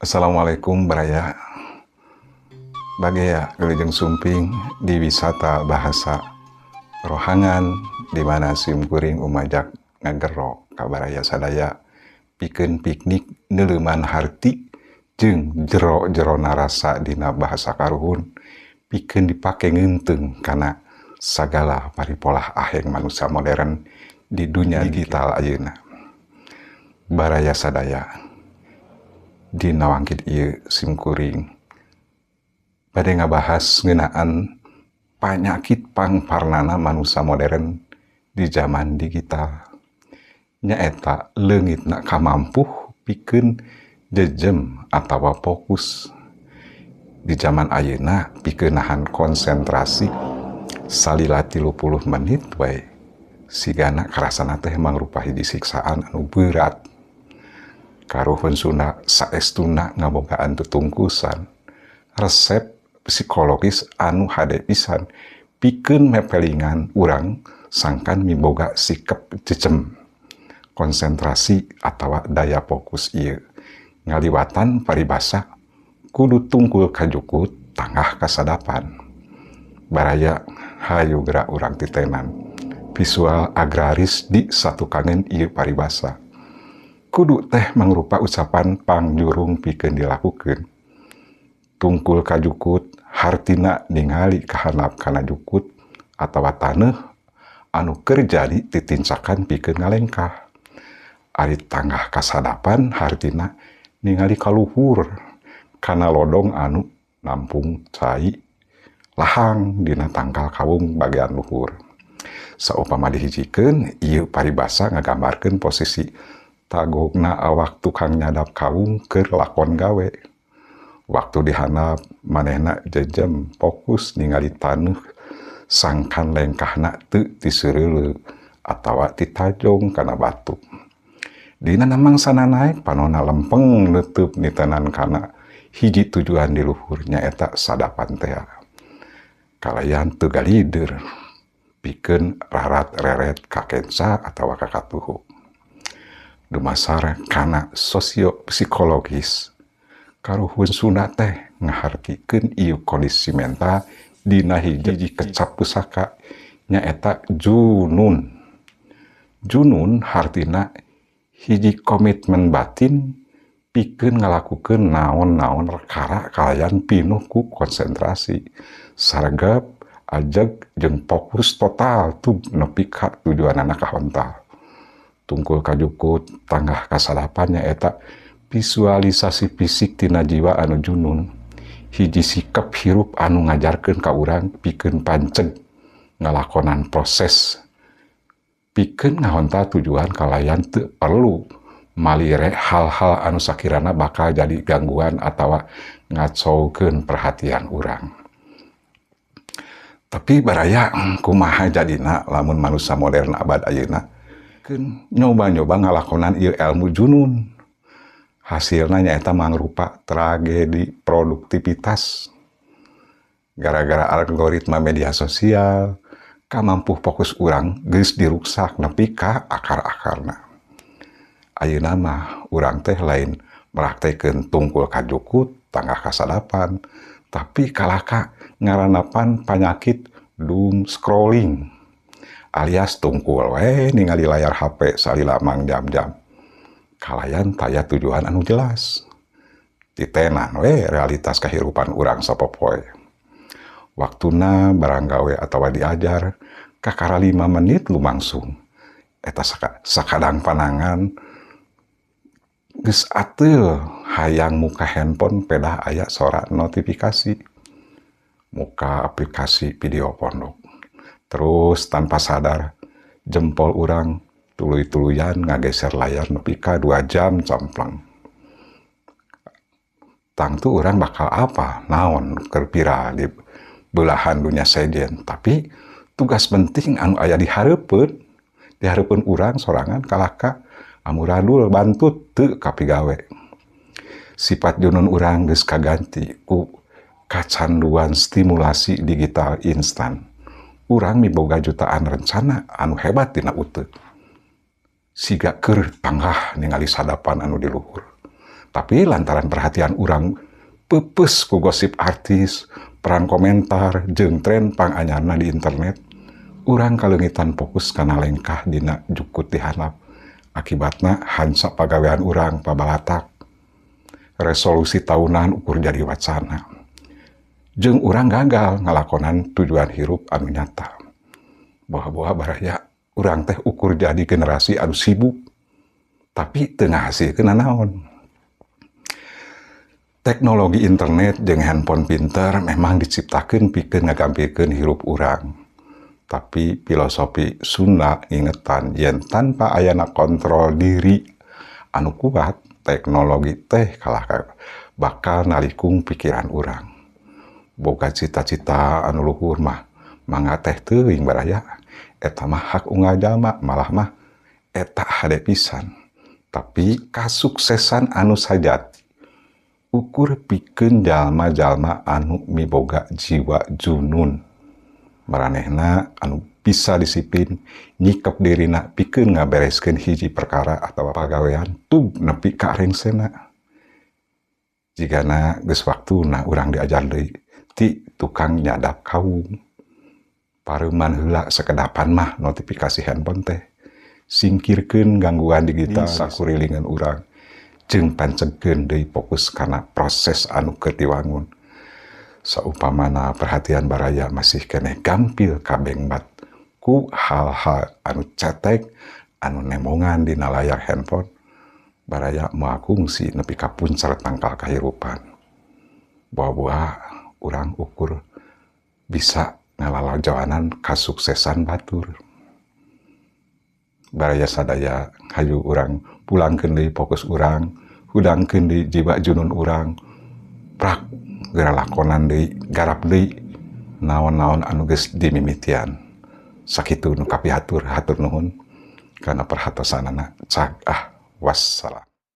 Assalamualaikum, Baraya. Bagea Wilujeng Sumping di Wisata Bahasa Rohangan, di mana sim kuring umajak ngagero ka baraya sadaya pikeun piknik neuleuman harti jeung jero-jero narasa dina bahasa karuhun pikeun dipake ngeunteung kana sagala paripolah aheng manusia modern di dunia digital ayeuna. Baraya sadaya, dina wangkid ieu sim kuring bade ngabahas ngeunaan panyakit pangparnana manusia modern di zaman digital, nyaeta leungitna kamampuh pikeun jejem atawa fokus. Di zaman ayeuna, pikeun nahan konsentrasi salila 30 menit wae sigana karasana teh mangrupa hiji siksaan anu berat. Karuhun Sunda saestuna ngabogaan tutungkusan resep psikologis anu hade pisan pikeun mepelingan urang sangkan miboga sikap jejem, konsentrasi atawa daya fokus ieu ngaliwatan paribasa kudu tungkul kajukut, tanggah kasadapan. Baraya, hayu geura urang titenan visual agraris di satukangeun ieu paribasa. Kudu teh mangrupa ucapan pangjurung pikeun dilakukeun. Tungkul kajukut hartina ningali kahandap kana jukut atawa taneuh anu keur jadi titincakan pikeun ngalengkah. Ari tanggah kasadapan hartina ningali kaluhur kana lodong anu nampung cai lahang dina tangkal kawung bagian luhur. Saupama dihijikeun, ieu paribasa ngagambarkeun posisi tagogna awak tukang nyadap kawung keur lakon gawe. Waktu dihandap, manehna jejem, fokus ningali taneuh sangkan lengkahna teu tiseureuleu atawa titajong kana batu. Dina mangsana naek, panona lempeng neuteub nitenan kana hiji tujuan di luhur, nyaeta sadapan tea. Kalayan teu galider pikeun rarat reret kakenca atawa kakatuhu. Dumasar kana sosio psikologis, karuhun Sunda teh ngahartikeun ieu kondisi mental dina hiji kecap pusaka, nyaeta junun. Junun hartina hiji komitmen batin pikeun ngalakukeun naon-naon perkara kalayan pinuh ku konsentrasi, sargep, ajeg, jeung fokus total tuh nepi ka tujuanana kahontal. Tungkul kajukut, tanggah kasadapan nyaeta visualisasi fisik tina jiwa anu junun, hiji sikap hirup anu ngajarkeun ka urang pikeun panceg ngalakonan proses pikeun ngahontal tujuan kalayan teu perlu malire hal-hal anu sakirana bakal jadi gangguan atawa ngacaukeun perhatian urang. Tapi baraya, kumaha jadina lamun manusia modern abad ayeuna keun nyoba-nyoba ngalakonan ieu ilmu junun? Hasilna nyaeta mangrupa tragedi produktivitas. Gara-gara algoritma media sosial, kamampuh fokus urang geus diruksak nepi ka akar-akarna. Ayeuna mah urang teh lain meraktekeun tungkul kajukut, tanggah kasadapan, tapi kalahka ngaranapan panyakit doom scrolling alias tungkul we ningali layar HP salila mangjam-jam kalayan taya tujuan anu jelas. Titenan we realitas kehidupan urang sapopoe. Waktuna barang gawe atawa diajar kakara 5 menit lumangsung, eta sakadang panangan geus ateul hayang muka handphone pedah aya sora notifikasi, muka aplikasi video pondok. Terus tanpa sadar jempol urang tuluy-tuluyan ngageser layar nepi ka 2 jam camplang. Tangtu urang bakal apa naon keur viral di belahan dunia sejen, tapi tugas penting anu aya di hareupeun, di hareupeun urang sorangan kalahka amuradul bantut teu kapigawe. Sifat junun urang geus kaganti ku kacanduan stimulasi digital instan. Urang miboga jutaan rencana anu hebat dina uteuk, siga keur tanggah ningali sadapan anu di luhur. Tapi lantaran perhatian urang peupeus ku gosip artis, perang komentar, jeung tren panganyarna di internet, urang kaleungitan fokus kana lengkah dina jukut di handap. Akibatna hansa pagawean urang pabalatak. Resolusi tahunan ukur jadi wacana. Jeung urang gagal ngalakonan tujuan hirup anu nyata. Boha-boha baraya urang teh ukur jadi generasi anu sibuk, tapi teu ngahasilkeun nanaon. Teknologi internet jeung handphone pinter memang diciptakeun pikeun ngagampilkeun hirup urang. Tapi filosofi Sunda ngingetan yen tanpa ayana kontrol diri anu kuat, teknologi teh kalah bakal nalikung pikiran urang. Boga cita-cita anu luhur mah mangga teh teuing baraya, eta mah hak unggal jalma, malah mah eta hade pisan. Tapi kasuksesan anu sajati ukur pikeun jalma-jalma anu miboga jiwa junun. Maranehna anu bisa disiplin nyikap dirina pikeun ngabereskeun hiji perkara atawa pagawean tug nepi ka rengsena. Jigana geus waktuna urang diajar deui ti tukang nyadap kawung. Pareuman heula sakedapan mah notifikasi handphone teh. Singkirkeun gangguan digital sakurilingan urang. Jeung pancegkeun deui fokus kana proses anu keur diwangun. Saupamana perhatian baraya masih keneh gampil kabengbat ku hal-hal anu cetek anu nemongan dina layar handphone, baraya moal kungsi nepi ka puncer tangkal kahirupan. Boa-boa urang ukur bisa ngalalajoanan kasuksesan batur. Baraya sadaya hayu urang pulangkeun deui fokus urang, hudangkeun deui jiwa junun urang, prak geura lakonan deui, garap deui naon-naon anu geus dimimitian. Sakitu nu kapihatur, hatur nuhun kana perhatosanana. Cag ah, wassalam.